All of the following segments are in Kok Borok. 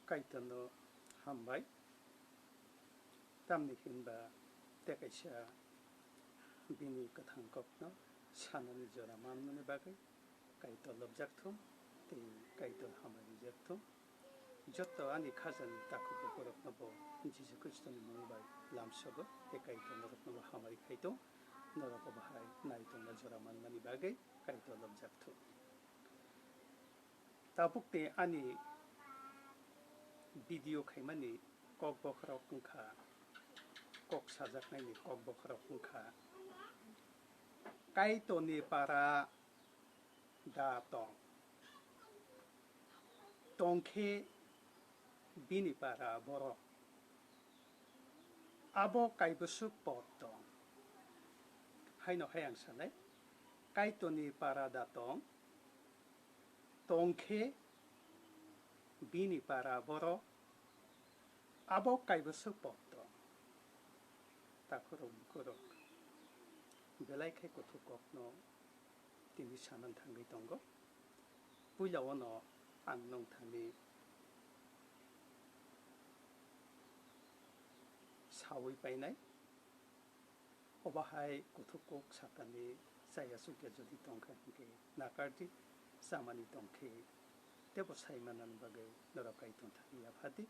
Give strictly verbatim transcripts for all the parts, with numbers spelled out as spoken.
Kaitorno hambai, tamni hinba tei kaisa bini kwthang kokno sanani jora manmani bagwi Kaitor lobjak thung tei Kaitor hambai rijak thung. Joto ani khajani takhuk bukurokno bo Jisu Khristoni mung bai lamsogo tei Kaitor norokno bo hamari khai thung. Norok bo hai nai tongna jora manmani bagwi Kaitor lobjak thung. Tabukni ani video khaimani kok bokhorok wngkha, kok sajaknaini kok bokhorok wngkha, Kaitorni para da tong, tongkhe bini para borok, abo kaibwswk pot tong. Haino hai ang sanai, Kaitorni para da tong, tongkhe bini para borok, abo kaibwswk pot tong. Takhurok bukurok, belai khe kuthuk kokno tini sanani thangwi tongo. Puila ono ang nongthani sawi painai. Obo hai kuthuk kok sakani chaya chukya jodi tongkha hinkhe nakardi, chamani tongkhe tebo sai manani bagwi norok Kaitor thani yaphadi.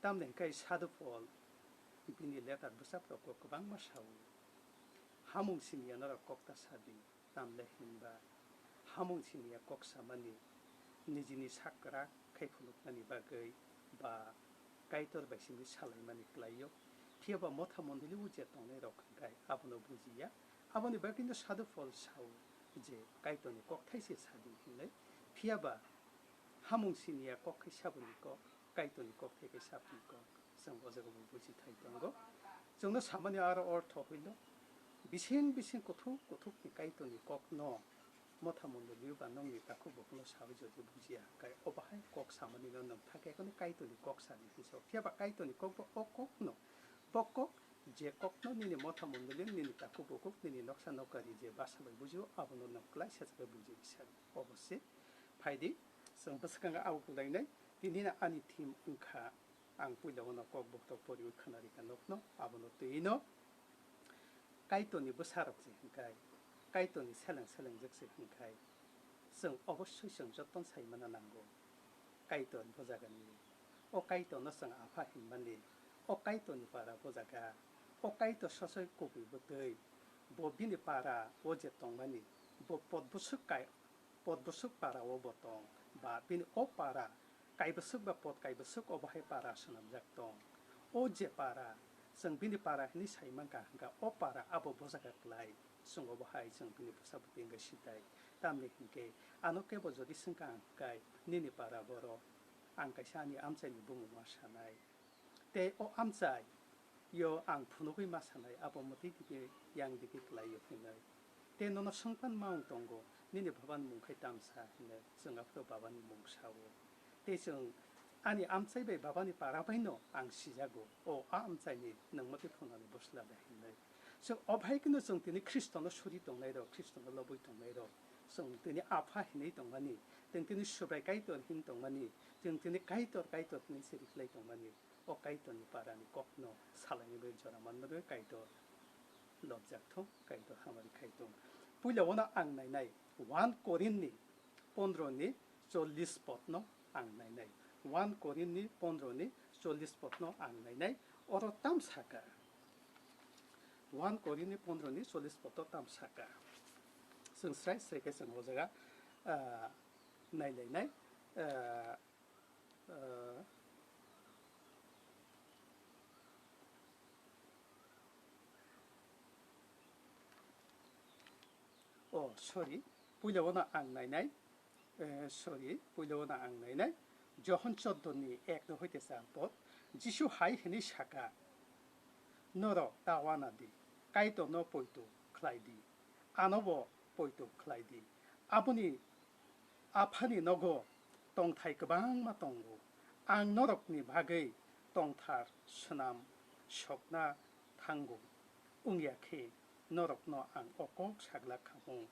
Tamni hinkhe Sadhu Pol bini letter bwsaprokgo kwbangma sao, hamung siniya norok kok ta sadi. Tamle hinba hamung siniya kok samani nijini sak kwrak khai phunuknani bagwi ba Kaitor bai simi salaimani kwlaio. Phiya ba motha mondoli o je tongnai rok hwnkhe abono bujiya. Aboni bagwino Sadhu Pol sao je Kaitorni kokthai se sadi hinwi. Phiya ba hamung siniya kok khai saboni kok, Kaitorni kokthai khai saboni kok. Chwng o jaga bo buji thai tongo. Chwngno samani aro ortho hwilo. Bising bising kuthuk kuthukni Kaitorni kokno motha mondoli ba nongni takhuk bukhukno sawi jodi bujiya hwnkhe, obo hai kok samani no nwng thakhe kono Kaitorni kok sadi hinwi sao. Phiya ba Kaitorni kok bo o kokno, bo kok je kokno nini motha mondoli, nini takhuk bukhuk, nini noksa nokari je basa bai bujio, abono nwng klaisa jaga buji bisa. Obo se phaidi, chwng bwskango abo kwlainai, tini no ani theme wngkha. Ang puila uano kok bokhorok poriwi khwnarikha nokno, abono twi no Kaitorni bwsarok se hwnkhe, Kaitorni seleng selengjak se hwnkhe, chwng obossoi chwng joton sai mana nango. Kaitor bo jagani, o Kaitorno chwng Apha hinmani, o Kaitorni para bo jaga, o Kaitor sosoi kubui bwtwi, bo bini para o je tongmani, bo pot bwswk kai-, pot bwswk para o bo tong, ba bini o para kaibwswk ba pot kaibwswk obo hai para swnamjak tong. O je para, chwng bini para hinwi sai mankha hwnkha, o para abo bo jaga klai, chwng obo hai chwng bini bwsa bwtwi wngkha sitai. Tamni hinkhe ano kebo jodi swngkha ang hwnkhe, nini para borok, ang kaisa ani amchaini bumung ma sanai. Tei o amchai yo ang phunugwi ma sanai, abo mwtwi digi yang digi kwlai yo hinwi. Tei nono swngpan ma wng tongo, nini babani mung khai tamsa hinwi, chwng aphuru babani mung sao. Tei chwng ani amchai bai babani para bai no ang sijago, o a amchaini nwng mwtwi phunani bwsla da hinwi. Chwng o bai kheno chwng tini Khristono suri tongnairok, Khristono lobwi tongnairok, chwng tini Apha hinwi tongmani, chwng tini Subrai Kaitor hin tongmani, chwng tini Kaitor, Kaitor hinwi siri khlai tongmani. O Kaitorni parani kokno salaini bagwi jora manna bagwi Kaitor lobjak thung, Kaitor hamari khai thung. Puila uano ang nainai, one Korinthni pondroni chollish podno ang nainai. One Korinthni pondroni chollish podno ang nainai. Oro tam saka? One Korinthni pondroni chollish podo tam saka? Chwng srai srai khe chwng o jaga, ah, nailainai. Ah, Ah, oh, sorry, puila uano ang nainai, eh, sorry, puila uano ang nainai, Johon choddo ni ek no hoite char pod, Jisu hai hinwi saka, "Norok ta uana di, Kaitor no poito khlai di, ano bo poito khlai di." Aboni Aphani nogo tongthai kwbangma tongo. Ang norokni bagwi tongthar swnam sokna thango, wngya khe norokno ang o kok saglak kha mung.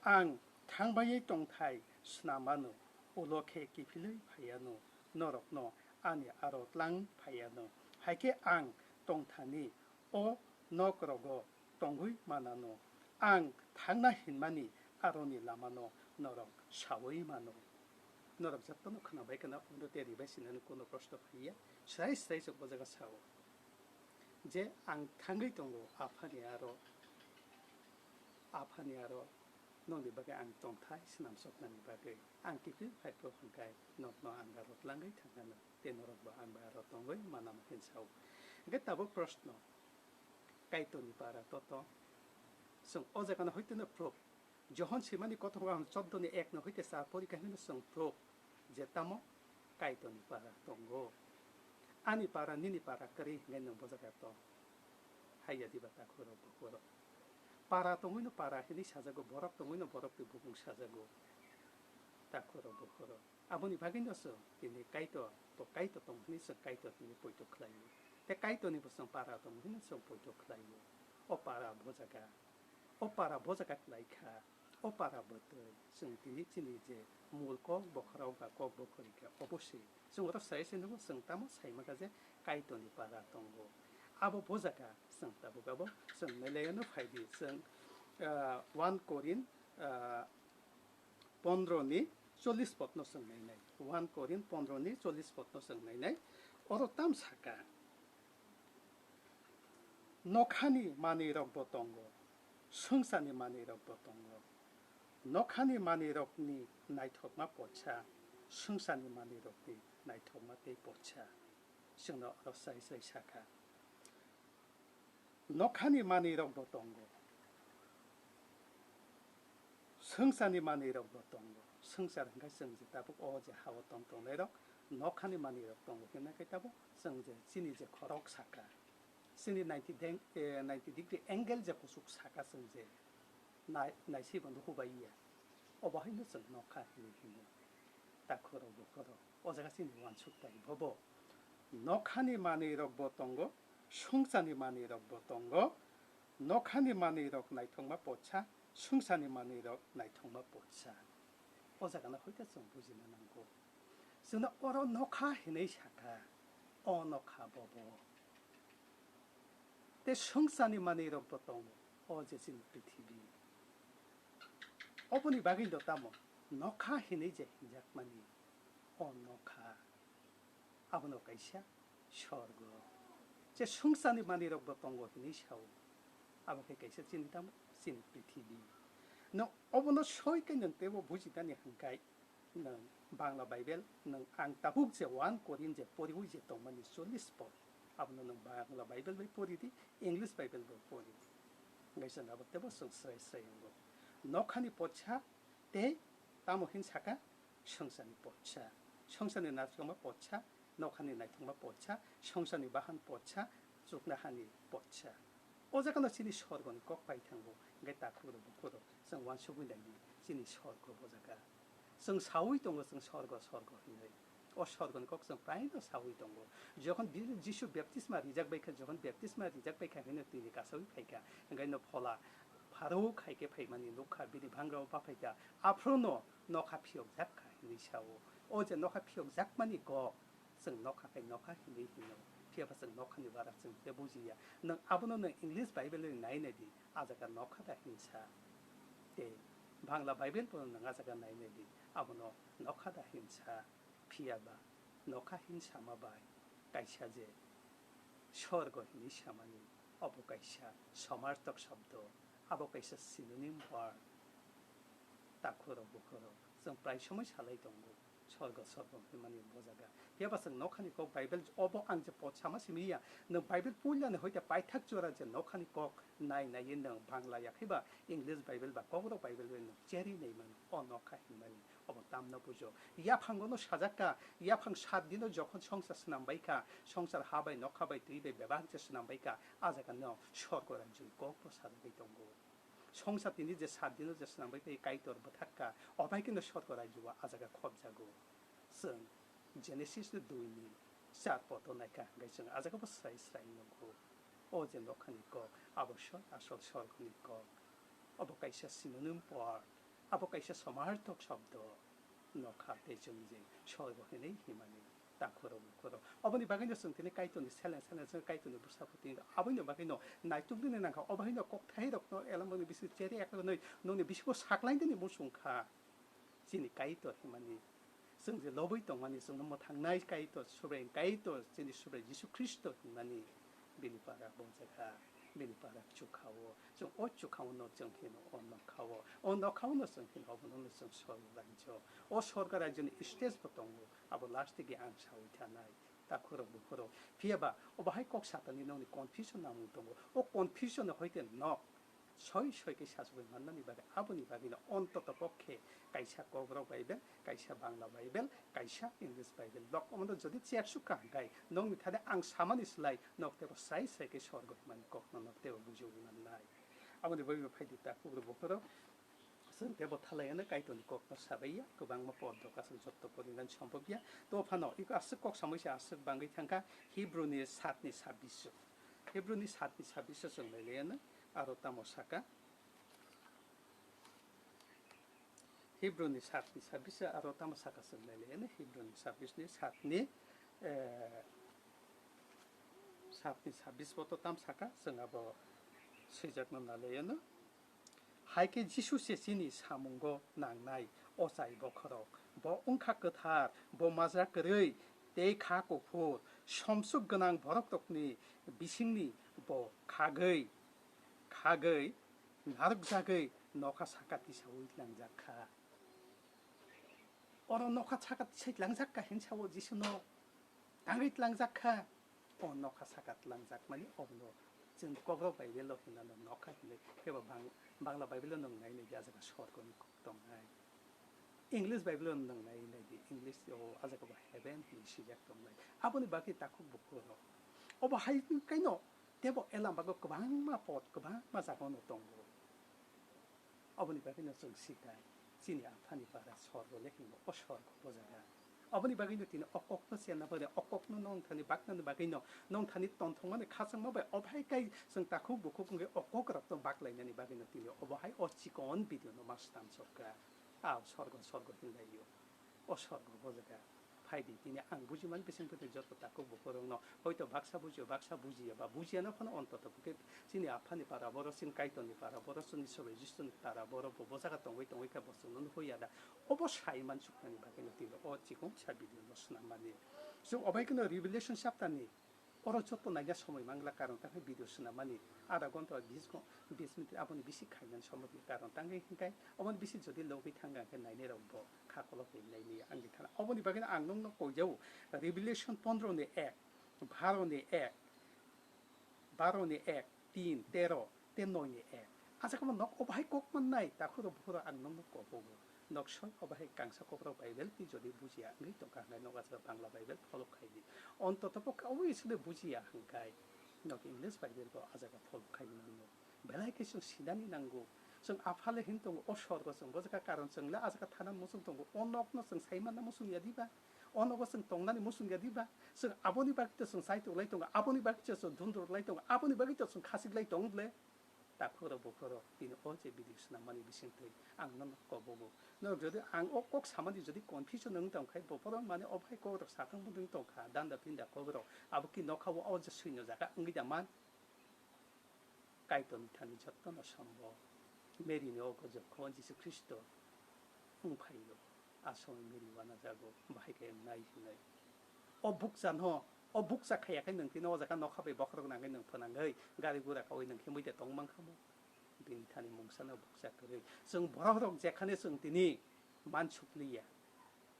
Ang thangbai tongthai swnam anw, ulo khe kiphilwi phai anw. norokno ani aro tlang phaiano. Hai khe ang tongthani o nok rogo tongwi manano. Ang thangna hinmani aroni lamano norok saui mano. Norok jotono khwnabai khwna, omono tei ribai sinani kono proshno phaiya. Srai srai chwng o jaga sao je ang thangwi tongo Aphani aro, Aphani aro nokni bagwi ang tongthai swnamsoknani bagwi. Ang kiphil phai phuru hwnkhe nokno ang aro tlangwi thangnano, tei norokbo ang bai aro tongwi manamo hwn sao. Hwnkhe tabuk proshno, Kaitorni para toto? Chwng o jagano hoiteno proof. Johon swimani kothoma chordo ni ek no hoite char pori khe hwnwi chwng proof je tamo Kaitorni para tongo. Ani para nini para kwrwi hwnwi nwng bo jaga tong. Haiya diba takhurok bukhurok? Para tongwino para hwnwi sajago, borok tongwino borok twi bumung sajago. Takhurok bukhurok. Aboni bagwino chwng tini Kaitor, bo Kaitor tong hwnwi chwng Kaitor hwnwi poito khlaio. Tei Kaitorni bo chwng para tong hwnwi chwng poito khlaio. O para bo jaga, o para bo jaga khlai kha, o para bwtwi chwng tini chini je mul kok bokhorok ba kok bokhorika, obo se chwng oro sai se nugo, chwng tamo sai mankha je Kaitorni para tongo. Abo bo jaga chwng tabuk abo chwng nailaino phai di, chwng, ah, one Korin, ah, pondro ni chollis podno chwng nainai. One Korin pondro ni chollis podno chwng nainai. Oro tam saka, nokhani manwi rok bo tongo, swngcharni manwi rok bo tongo. Nokhani manwi rokni naithokma poisa, swngcharni manwi rokni naithokma tei poisa. Chwngno oro sai sai saka. Nokhani manwi rok bo tongo. Swngcharni manwi rok bo tongo. Swngchar hwnkhe chwng je tabuk o je hao tong tongnai rok, nokhani manwi rok tongo hwnwi khe tabuk chwng je chini je khorok saka, chini ninety deng-, eh, ninety degree angle je kuchuk saka chwng je nai-, naisaibo nukhubaiya. Obo haino chwng nokha hinwi hino. Takhurok bukhurok. O jaga chini uansuk pai bobo. Nokhani manwi rok bo tongo, swngcharni manwi rok bo tongo. Nokhani manwi rok naithokma poisa, swngcharni manwi rok naithokma poisa. O jaga no hoite chwng bujina nango. Chwngno oro nokha hinwi sakha, o nokha bobo. Tei swngcharni manwi rok bo tongo, o je chini prithibi. Oboni bagwi do tamo nokha hinwi je hinjakmani, o nokha. Abono kaisa sorgo. Je swngcharni manwi rok bo tongo hinwi sao. Abo khe kaisa chini tamo chini prithibi. No obono soi khe nwng teibo bujinani hwnkhai, nwng Bangla Bible, nwng ang tabuk je one Korin je poriwi je tongmani chollis pod, abono nwng Bangla Bible bai pori di, English Bible bai pori di. Hwnkhe chwng abo teibo chwng srai srai wngo. Nokhani poisa tei tamo hin saka, swngcharni poisa, swngcharni naithokma poisa, nokhani naithokma poisa, swngcharni bahan poisa, chuknohani poisa. O jaga no chini sorgoni kok pai thango, hwnkhe takhuk rok bukhuk rok chwng uansugwi nai di, chini sorgo bo jaga. Chwng saui tongo chwng sorgo, sorgo hinwi. O sorgoni kok chwng praino saui tongo. Jokhon Bi-, Jisu baptisma rijak bai kha, jokhon baptisma rijak bai kha hwnwi twi ni kasaui phai kha, hwnkhe no phola pharo khai khe phaimani nuk kha, bini bhangra o baphai kha, aphuru no nokha phiyok jak kha hinwi sao. O je nokha phiyok jakmani kok, chwng nokha khai nokha hinwi hino. Phiya ba chwng nokhani bara chwng tei bujiya. Nwng abono nwng English Bible bai nai nai di, a jaga nokha da hinsa. Tei Bangla Bible bono nwng a jaga nai nai di, abono nokha da hinsa. Phiya ba nokha hinsama bai kaisa je sorgo hinwi samani, obo kaisa somarthok shobdo, abo kaisa synonym word. Takhurok bukhurok chwng prai somoi salai tongo, sorgo sorgo hwnmani bo jaga. Phiya ba chwng nokhani kok Bible, obo ang je pod sama simi ya, nwng Bible puilani hoite paithak jora je nokhani kok nai naiwi nwng Bangla ya khe ba English Bible ba kokrok Bible bai nwng cherwi nai mano, o nokha hinmani. Obo tamno bujo. Yaphango no sajak kha, yaphang sat dino jokhon songsar swnam bai kha, songsar ha bai, nokha bai, twi bai, bebak je swnam bai kha, a jaga no sorgo rajyoni kok bo sajagwi tongo. Songsar tini je sat dino je swnam bai kha, Kaitor bwthak kha, obai khe no sorgo rajyo o a jaga khopjago. Chwng Genesis ni dui ni char poto naikha, hwnkhe chwng a jaga bo srai srai nugo. O je nokhani kok, abo sor-, asol sorgoni kok. Obo kaisa synonym word. Abo kaisa somarthok shobdo, nokha tei chwng je sorgo hinwi himani. Takhurok bukhurok. Oboni bagwino chwng tini Kaitorni seleng seleng chwng Kaitorni bwsabo tini. Aboni bagwino naituknani nangkha. Obo haino kokthai rokno elamboni bisi cheri eknoi nongni bisibo saklainani muchung kha. Chini Kaitor himani. Chwng je lobwi tongmani chwngno mwthangnai Kaitor, Subraiyung Kaitor, chini Subraiyung Jisu Khristo himani. Bini para bo jaga, bini para chukha-o. Chwng o chukha-o no chwng hino o nokha-o. O nokha-o no chwng hino obono no chwng sorgo rajyo. O sorgo rajyoni stage bo tongo. Abo last digi ang sawi thanai. Takhurok bukhurok. Phiya ba, obo hai kok satani nokni confusion nangmung tongo. O confusion hoite nok soi soi khe sachugwi mannani bagwi aboni bagwino ontoto pokhe kaisa Kokborok Bible, kaisa Bangla Bible, kaisa English Bible. Nok omono jodi chek sukha hwnkhe nokni thani ang samani slai nok tebo sai sai khe sorgo hwnmani kokno nok tebo bujiwi mannai. Aboni bagwi phaidi takhurok bukhurok. Chwng tebo thalaiano Kaitorni kokno sabaiya, kwbangma poddo kasuk jotto porinani sombobya. To phano iko aswk kok samui se aswk bangwi thangkha Hibruni satni sabbish. Hibruni satni sabbish chwng nailaiano aro tamo saka. Hibruni satni sabbish aro tamo saka chwng nailaiano Hibruni sabbish ni satni, eh, satni sabbish bo to tam saka chwng abo swijakno nailaiano. Hai khe Jisu se chini samungo nangnai ochai bokhorok. Bo wngkha kwthar, bo majra kwrwi tei kha kuphur, somsuk gwnang borok rokni bisingni bo khagwi, khagwi narwkjagwi nokha saka tisaui tlangjak kha. Oro nokha saka tisai tlangjak kha hinsa o Jisu no tangwi tlangjak kha. O nokha saka tlangjak mani obono chwng Kokborok Bible o hinna no nokha hinwi khe bo Bang-, Bangla Bible o nwng nai nai di, ah jaga sorgo ni kok tongnai. English Bible o nwng nai nai di, English o ah jaga bo heaven hinwi swijak tongnai. Aboni bagwi takhuk bukhuk rok. Obo hai kaino tebo elam bago kwbangma pot, kwbangma jaga no tongo. Oboni bagwino chwng sikha, chini Aphani para sorgo le hingo, o sorgo bo jaga. Oboni bagwino tini o kokno chenna bagwi, o kokno nongthani baknani bagwino, nongthani tongthokmani khachangma bai, o bahai kai chwng takhuk bukhuk wngwi o kok rokno baklainani bagwino tini obo hai o chikon video no ma swnam sokha. A sorgo, sorgo hinlai o. O sorgo bo jaga. Phaidi, tini ang bujimani bising twi joto takhuk bukhurokno hoito baksa bujio, baksa bujiya ba bujiya no phano ontoto khe chini Aphani para, boro chini Kaitorni para, boro chini Sobe Jisuni para, boro bo, bo jaga tongwi tongwi khe bo chwngno nuhoi ya da. Obo sai mansuknani bagwino tini o chikon sa video no swnam mani. Chwng obai kheno Revelation chapter ni Oro joto naina somoi mangla, karon tangkhe video swnam mani adha ghonta bis gho-, bis minute aboni bisi khainani somoi, karon tangkhe hinkai oboni bisi jodi logwi thangkha hwnkhe nainai rok bo kha kolok bai nainai ang di thana. Oboni bagwi ang nokno koijao Revelation pondro ni ek, baro ni ek, baro ni ek, tin, tero, tei noi ni ek. Acha khe nok obo hai kok mannai, takhuk rok bukhuk rok ang nokno kobogo. Nok soi obo hai kangsa kok rok Bible twi jodi bujiya wngwi tongkha hwnkhe nok acha Bangla Bible follow khai di. Ontoto pokhe obo isle bujiya hwnkhe nok English Bible bo acha follow khai di nango. Belai khe chwng sinani nango. Chwng aphale hin tongo, o sorgo chwng bo jaga karon chwng le acha thana muchung tongo. O nokno chwng sai manna muchung ya diba? O nogo chwng tongnani muchung ya diba? Chwng aboni bagwi to chwng chai tonglai tongo, aboni bagwi to chwng dundrok lai tongo, aboni bagwi to chwng khachik lai tong le. Takhuk rok bukhuk rok tini o je video swnam mani bising twi ang nono kobogo. Norok jodi ang o kok samani jodi confusion wng tong khai, bo bohrok mane o bai kok rok sathang bo wng tong kha, danda pinda kok rok. Abo ki nokha o, o je swino jaga wngwi da man? Kaitorni thani jotono sombo. Mary ni o gojok khon Jisu Khristo wng phaio. A somoi Mary wanajago, bahai khe wngnai hinwi. O bukcha no, o bukcha khaiya khe nwng tini o jaga nokha bai bokhorok nangwi nwng phnangwi gari gura kaui nwng himwi de tong mankha mo? Bini thani mungsa no bukcha kwrwi. Chwng borok rok jekhane chwng tini mansukliya.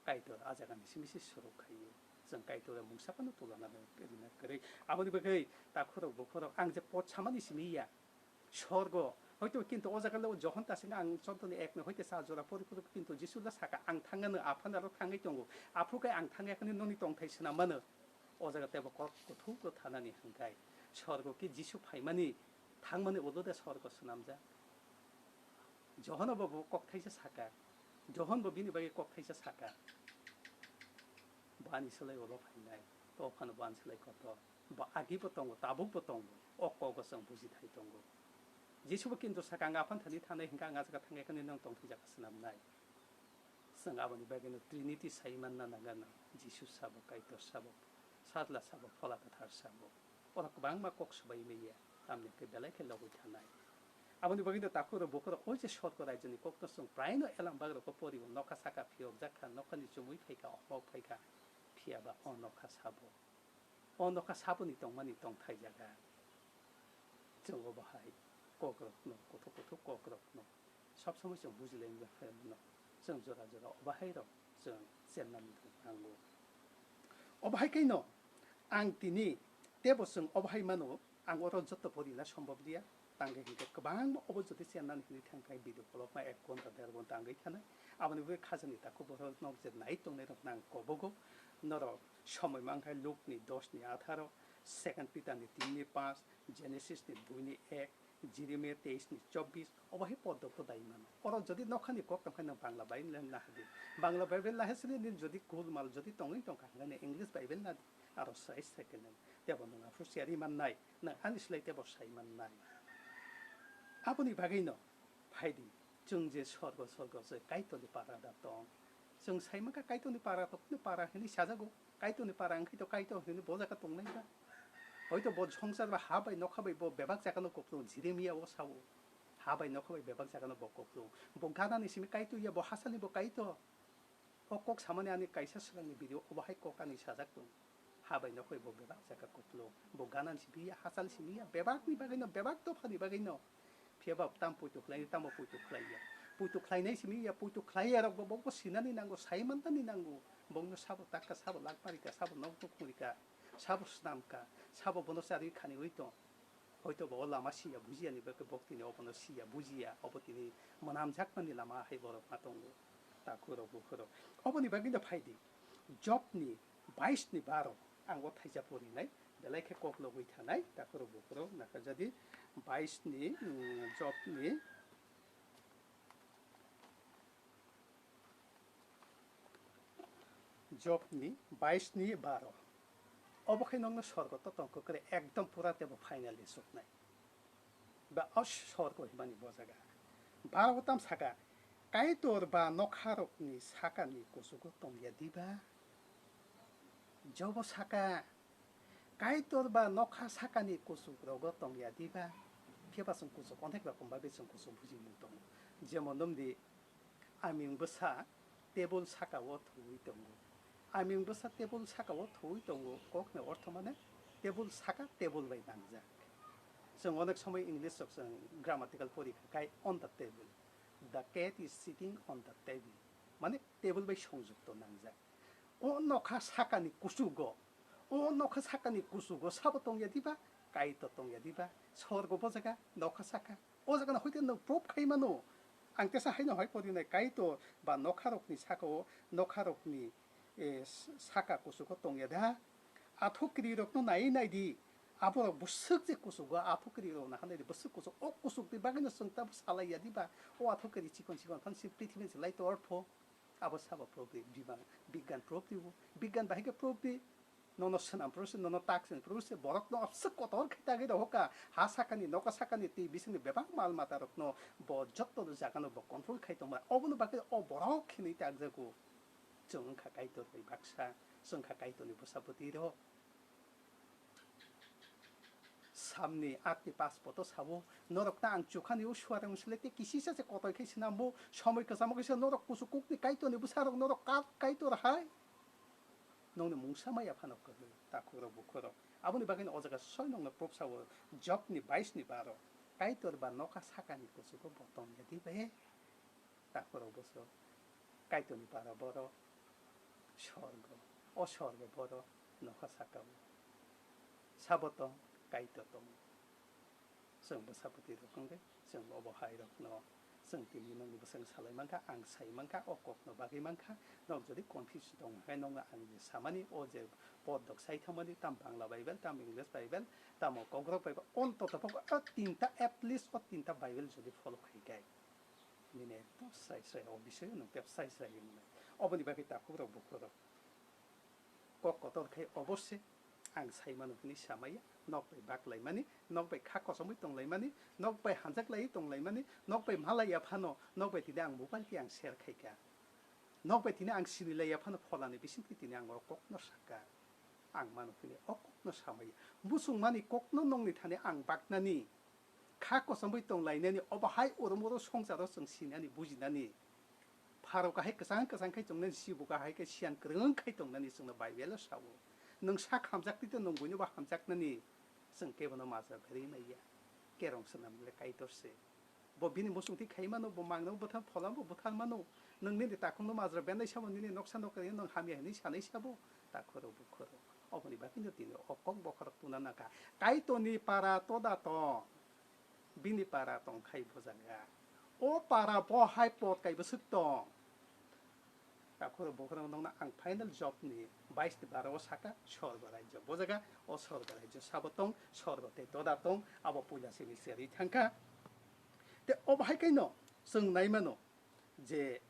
Kaitor a jagani simi se suruk khaio. Chwng Kaitor mungsa phano tulana rwna kwrwi. Aboni bagwi takhurok bukhurok ang je pot samani simi ya. Sorgo. Hoito kintu o jaga le Johon ta sing ang chondoni ek no hoite sa jora pori pori kintu Jisu le saka ang thangano aphano aro thangwi tongo. Aphuru kai ang thangya kani noni tongthai swnam mano. O jaga tebo kok kuthuk rw thanani hwnkhe sorgo ki Jisu phaimani thangmani ulo de sorgo swnamjak. Johon bo bo kok thaisa saka. Johon bo bini bagwi kok thaisa saka. Bani slai ulo phainai. To phano bani slai kotor. Bo agi bo tongo, tabuk bo tongo. O kogo chwng buji thai tongo. Jisu bo kintu saka ang aphano thani thanai hwnkhe ang a jaga thangya kani nong tongthai jaga swnamnai. Chwng aboni bagwino Trinity sai manna nangano, Jisu sabo, Kaitor sabo, Sajla sabo, Phola Kwthar sabo. Oro kwbangma kok swbai manya, tamni hwnkhe belai khe logwi thanai. Aboni bagwino takhuk rok bukhuk rok o je sorgo raijoni kokno chwng praino elam bagrok o porio, nokha saka phiyokjak kha, nokhani chumui phaikha, ohmok phaikha, phiyaba o nokha sabo. O nokha saboni tongmani tongthai jaga. Chwng obo hai kokrokno, kuthuk kuthuk kokrokno sob somoi chwng bujilai wngya khaimano. Chwng jora jora obo hai rok chwng chennani nango. Obo hai khe no ang tini tebo chwng obo hai mano, ang oro joto porina sombhob liya. Tangwi hinkhe kwbangma obo jodi chennani hinwi thangkha, video kolokma ek ghonta, der ghonta wngwi thanai. Aboni bagwi khajani takhuk borok nok je nai tongnai rok nang kobogo norok somoi mankha Lukni dos ni atharo, Second Peter ni tin ni panch, Genesis ni dui ni ek, Jeremiah teis ni chobbish, obo hai poddo podai mano. Oro jodi nokhani kok tongkha nang Bangla Bible nahadi. Bangla Bible nahasini nini jodi kulmal jodi tongwi tongkha hwnkhai English Bible nadi, aro srai srai khe nang tebo nang aphuru siyari mannai. Nang ani slai tebo sai mannai. Aboni bagwino phaidi, chwng je sorgo, sorgo se Kaitorni para da tong. Chwng sai mankha Kaitorni para tong, para hinwi sajago. Kaitorni para wngkhe to Kaitor hinwi bo jaga tongnai ba. Hoito bo songsar ba ha bai nokha bai bo bebak jagano koplong, Jeremia o sao. Ha bai nokha bai bebak jagano bo koplong. Bo ganani simi Kaitor ya, bo hasalni bo Kaitor. O kok samani ani kaisa swkangni video obo hai kok ani sajak tong. Ha bai nokha bai bo bebak jaga koplong. Bo ganani simi ya, hasalni simi ya, bebakni bagwino, bebak dophani bagwino. Phiya ba tam puitu khlai, tamo puitu khlai ya. Puitu khlainai simi ya, puitu khlai ya rok bo, bo sinani nango, sai mantani nango. Bongno sabo takka, sabo lakmarika, sabo nokno khurika, sabo snamka, sabo bono charwi khaniwi tong. Hoito bo o lama siya bujiya ni bagwi bok tini obono siya bujiya, obo tini mwnamjakmani lama hai borok ma tongo. Takhuk rok bukhuk rok. Oboni bagwi no phaidi. Jobni bais ni baro ang o thaisa porinai, belai khe kok logwi thanai, takhuk rok bukhuk rok nakha jadi bais ni, mm, Jobni, Jobni bais ni baro. Obo khe nokno sorgo to tongkha kwrwi ekdom pura tebo finally suknai. Ba o sorgo himani bo jaga. Baro tam saka, Kaitor ba nokharokni sakani kuchugo tongya diba? Jobo saka, Kaitor ba nokha sakani kuchuk rogo tongya diba? Phiya ba chwng kuchuk onek rokom bai chwng kuchuk bujimung tongo. Jemon, nwng di, aming bwsa tebul saka o thuwi tongo. Aming bwsa tebul saka o thuwi tongo, kokni ortho mane tebul saka tebul bai nangjak. Chwng onek somoi English rok chwng grammatical porikha kai on the table. The cat is sitting on the table. Mane tebul bai songjukto nangjak. O nokha sakani kuchugo, o nokha sakani kuchugo sabo tongya diba? Kaitor tongya diba? Sorgo bo jaga, nokha saka. O jaga no hoite no proof khai mano. Ang tesa haino hai porinai Kaitor ba nokharokni saka o, nokharokni, eh, s-, saka kuchugo tongya da? Athukiri rokno nai nai di. Aborok bwswk je kuchugo, athukiri rok nahanai di, bwswk kuchuk. O kuchuk ni bagwino chwng tamo salai ya diba? O athukiri chikon chikon phan si prithibi se lai tor pho. Abo sabo proof di, bima-, bigyan proof di, bigyan bahai khe proof di. Nono swnam proof se, nono tak swnam proof se, borok no abswk kotor khe tagwi rohor kha. Ha sakani, nokha sakani, twi bisingni bebak mal mata rok no bo jotto no jaga no bo control khai tongma. Obono bagwi o borok hinwi tagjago. Chwng wngkha Kaitor bai baksa, chwng wngkha Kaitor ni bwsa bwtwi rok. Samni atni paspoto sabo, norok ta ang chukhani o suarang sile te kisisa se kotoi khai swnambo, somoi kwchamo kaisa norok kuchuk kukni Kaitorni bwsarok norok kak Kaitor hai. Nongni mungsa maya phano kwrwi, takhuk rok bukhuk rok. Aboni bagwino o jaga soi nongno proof sao, Jobni bais ni baro. Kaitor ba nokha sakani kuchugo bo tongya di be. Takhuk rok bwswk, Kaitorni para borok, sorgo, o sorgo borok nokha sakao. Sabo tong, Kaitor tongo. Chwng bwsa bwtwi rok wngwi, chwng obo hai rokno, chwng tini nokni bwskango salai mankha, ang sai mankha, o kokno bagwi mankha. Nok jodi confuse tong hai nokno ang je samani, o je pod rok sai thangmani, tam Bangla Bible, tam English Bible, tamo Kokrok Bible, ontoto pok o tinta, at least o tinta Bible jodi follow khai khe. Nini ekdom srai srai o bisoyo nwng tep srai srai wngnai. Oboni bagwi takhuk rok bukhuk rok kok kotor khe obosse ang sai mano hwnwi samaya, nok bai bak laimani, nok bai kha kochomwi tong laimani, nok bai hanjak laiwi tong laimani, nok bai malaiya phano, nok bai tini ang mobile khe ang share khai kha. Nok bai tini ang sini lai ya phano pholani bisingtwi tini ang o kokno sakha. Ang mano hwnwi o kokno samaya. Muchungmani kokno nokni thani ang baknani. Kha kochomwi tong lainani, obo hai urum oro songsaro chwng sinani, bujinani. Pharo kahai kwchang kwchang khai tongnani, sibo kahai khe siyan kwrwng khai tongnani chwngno Bible-o sao. Nwng sak hamjak twi twi nwng buinobo hamjaknani chwng kebono majra berwi maya. Kerong swnam le Kaitor se. Bo bini muchungtwi khai mano, bo mangno bwthar, pholano bwthar mano. Nwng nini takhukno majra bennai sabo, nini noksa nokni nwng hamya hwnwi sanai sabo, takhuro bukhuro. Oboni bagwino tini o kok bokhorok tuna nangkha. Kaitorni para toda tong, bini para tong khai bo jaga. O para bo hai pot kai bwswk tong. Takhuro bokhorok nokna ang final job ni bais ni bara o saka sorgo rajyo. Bo jaga o sorgo rajyo sabo tong, sorgo tei toda tong, abo puila simi serwi thangkha. Te obo hai kaino chwng nai mano je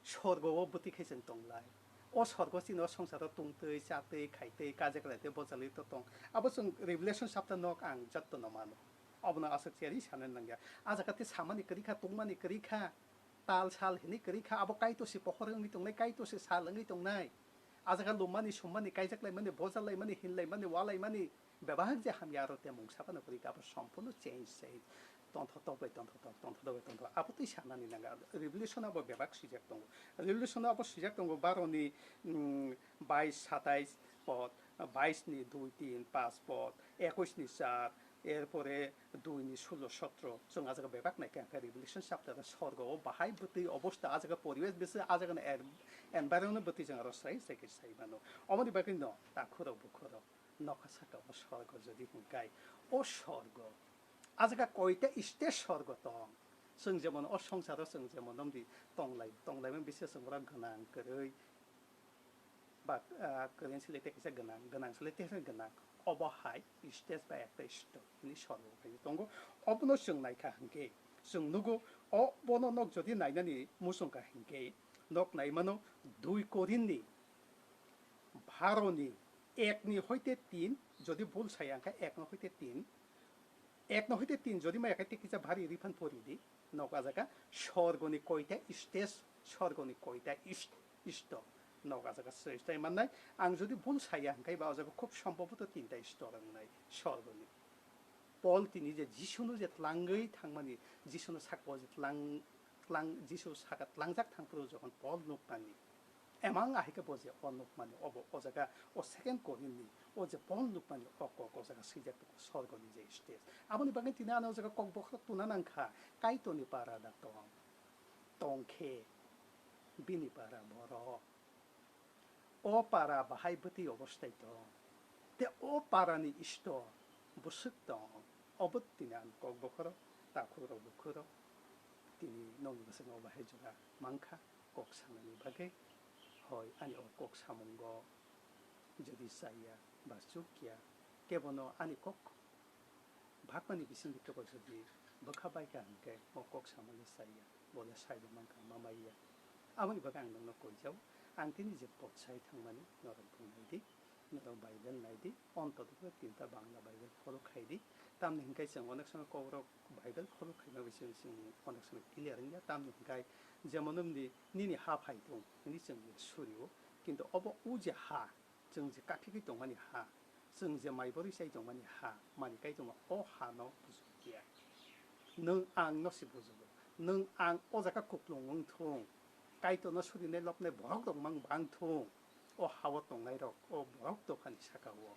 sorgo o bwtwi khai chwng tong lai. O sorgo chini o songsaro tongtwi, chatwi, khaitwi, kajak laitwi, bojalwi to tong. Abo chwng Revelation chapter nok ang jotto no mano. Obono aswk cherwi sanani nangya. A jaga tei samani kwrwi kha, tongmani kwrwi kha. Tal sal hinwi kwrwi kha, abo Kaitor se pohor wngwi tongnai, Kaitor se sal wngwi tongnai. A jaga lummani, summani, kaijak laimani, bojal laimani, hin laimani, wa laimani, bebak je hamya aro te mungsa phano kwrwi kha, abo sompurno change se. Tonthotok bai tonthotok, tonthotok bai tonthotok, abo twi sanani nangya. Revelation abo bebak swijak tongo. Revelation abo swijak tongo baro ni, mm, bais, satais pod, bais ni dui, tin, panch pod, ekush ni char, Erpore dui ni sulo sotro, chwng a jaga bebak nai khe, hwnkhe Revelation chapter o sorgo o bahai bwtwi obostha, a jaga poribesh bwswk, a jaga ni en-, environment bwtwi chwng aro srai srai khe sai mano. Omoni bagwi no takhurok bukhurok nokha saka o sorgo jodi hwnkhe, o sorgo a jaga koita stage sorgo tong. Chwng jemon o songsaro chwng jemon nomdi tonglai, tonglaimani bisingtwi chwng oro gwnang kwrwi, ba, ah, kwrwi sile tei kaisa gwnang, gwnang sile tei kaisa gwnang. Obo hai stage bai ekta stock hwnwi sorgo khaio tongo. Obono chwng naikha hwnkhe chwng nugo, o bono nok jodi nainani muchungkha hwnkhe nok naimano dui Korinni baro ni ek ni hoite tin, jodi bul saya hwnkhe ek ni hoite tin, Ek no hoite tin jodi maya khe tei kisa bhari riphan pori di. Nok a jaga sorgoni koita stage, sorgoni koita is-, isto. Nok a jaga stage tai mannai. Ang jodi bul saya hwnkhe ba o jaga khub sombhoboto tinta isto wngnai sorgoni. Paul tini je Jisuno je tlangwi thangmani, Jisuno sakao je tlang, tlang, Jisu saka tlangjak thangphuru jokhon Paul nukmani, emang ahai khe bo je o nukmani, obo o jaga o second Korinni o je Paul nukmani o kok o jaga swijak tongo sorgoni je stage. Aboni bagwi tini ano o jaga kok bokhorok tuna nangkha, Kaitorni para da tong, tong khe bini para borok. O para bahai bwtwi obostai tong. Te o parani isto bwswk tong. Obo tini ang kok bokhorok, takhurok bukhurok. Tini nokni bwskango bahai jora mankha kok sanani bagwi. Hoi, ani o kok samungo jodi chaya ba chukya, kebono ani kok Bhakmani bisingtwi kebo jodi bwkha baikha hwnkhe o kok samani saya, bo le saibo mankha, ma maiya. Aboni bagwi ang nokno koijao, ang tini je pot sai thangmani norok bo naidi, norok Bible naidi, ontotokhe tinta Bangla Bible follow khaidi. Tamni hwnkhe chwng onek somoy kokrok Bible follow khaima bai chwng, chwng onek somoy clear wngya. Tamni hwnkhe jemon wngdi nini ha phai thung hwnwi chwng surio, kintu obo o je ha, Chwng je kakhigwi tongmani ha, chwng je mai borwi chai tongmani ha, mani kai tongma o ha no bujukya. Nwng ang no se bujugo. Nwng ang o jaga kuplung wng thung, Kaitor no surinai lobnai borok rok mang bang thung, o ha o tongnai rok o borok dophani saka o.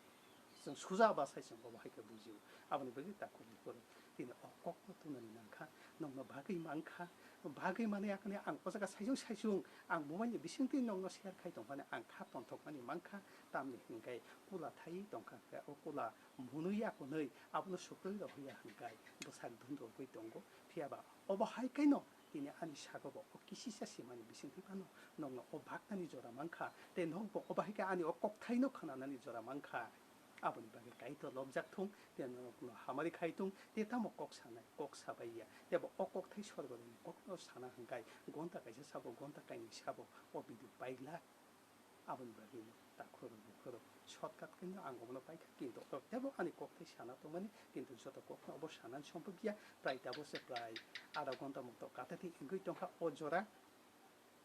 Chwng suja ba sai chwng bo hai khe bujio. Aboni bagwi takhuk bukhuk rok tini o kok no tunani nangkha, nokno bagwi mankha, bagwi mani yakni ang o jaga saisung saisung ang mobile ni bisingtwi nokno share khai tongphani ang kha tonthokmani mankha, tamni hwnkhe kula thai tongkha, hwnkhe o kula mwnwi ya kwnwi abono sukrwi rwhwya hwnkhe bwsak dun rwgwi tongo, phiyaba obo hai khe no tini ani sago bo o kisisa simani bisingtwi phano nokno o baknani jora mankha, tei nokbo obo hai khe ani o kokthaino khwnanani jora mankha. Aboni bagwi Kaitor lobjak thung, tei norokno hamari khai thung, tei tamo kok sanai, kok sabai ya. Tei bo o kokthai sorgoroni kokno sana hwnkhe gonta kaisa sabo, gonta kainwi sabo, o video pailak. Aboni bagwi takhurok bukhurok shortcut khe no ang obono paikha, kintu o tebo ani kokthai sana tongmani, kintu joto kokno obo sanani sompok ya, prai tabo se prai adha gonta moto kata di wngwi tongkha o jora.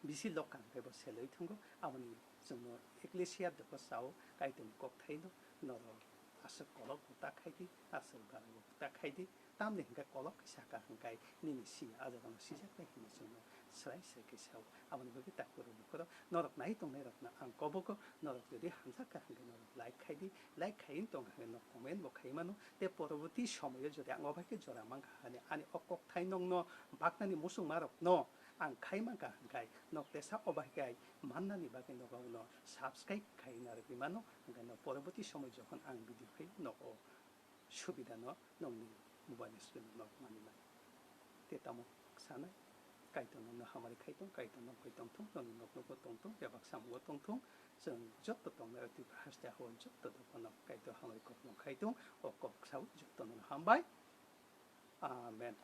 bisi lokha hwnkhe bo selwi thwngo. Aboni chwngno Ecclesia dophasao Kaitorni kokthaino norok aswk kolokbo ta khaidi, aswk baraibo ta khaidi. Tamni hwnkhe kolok khe sakha hwnkhe nini si a jagano sijaknai hinwi chwngno swrai swrai khe sao. Aboni bagwi takhuk rok bukhuk rok norok nai tongnairokno ang kobogo, norok jodi hamjakha hwnkhe norok like khaidi, like khaiwi tongkha hwnkhe norok comment bo khaiwi mano. Tei poroboti somoyo jodi ang o bai khe jora mankha hwnwi ani o kokthai nokno baknani muchungmarokno ang khai mankha hwnkhe nok tesa o bai khe mannani bagwi nogo no subscribe khai narwgwi mano, hwnkhe no poroboti somoy jokhon ang video khai nogo subida no nokni mobile screen o nok manwi mano. Tei tamo sanai, Kaitor nokno hamari khai tong, Kaitor nok bai tong thung, nokni nok nogo tong thung, bebak samungo tong thung, chwng jotto tongnai o Tripura haste hao jotto dophano Kaitor hamari kokno khai tong, o kok sao jotto no hambai. Amen.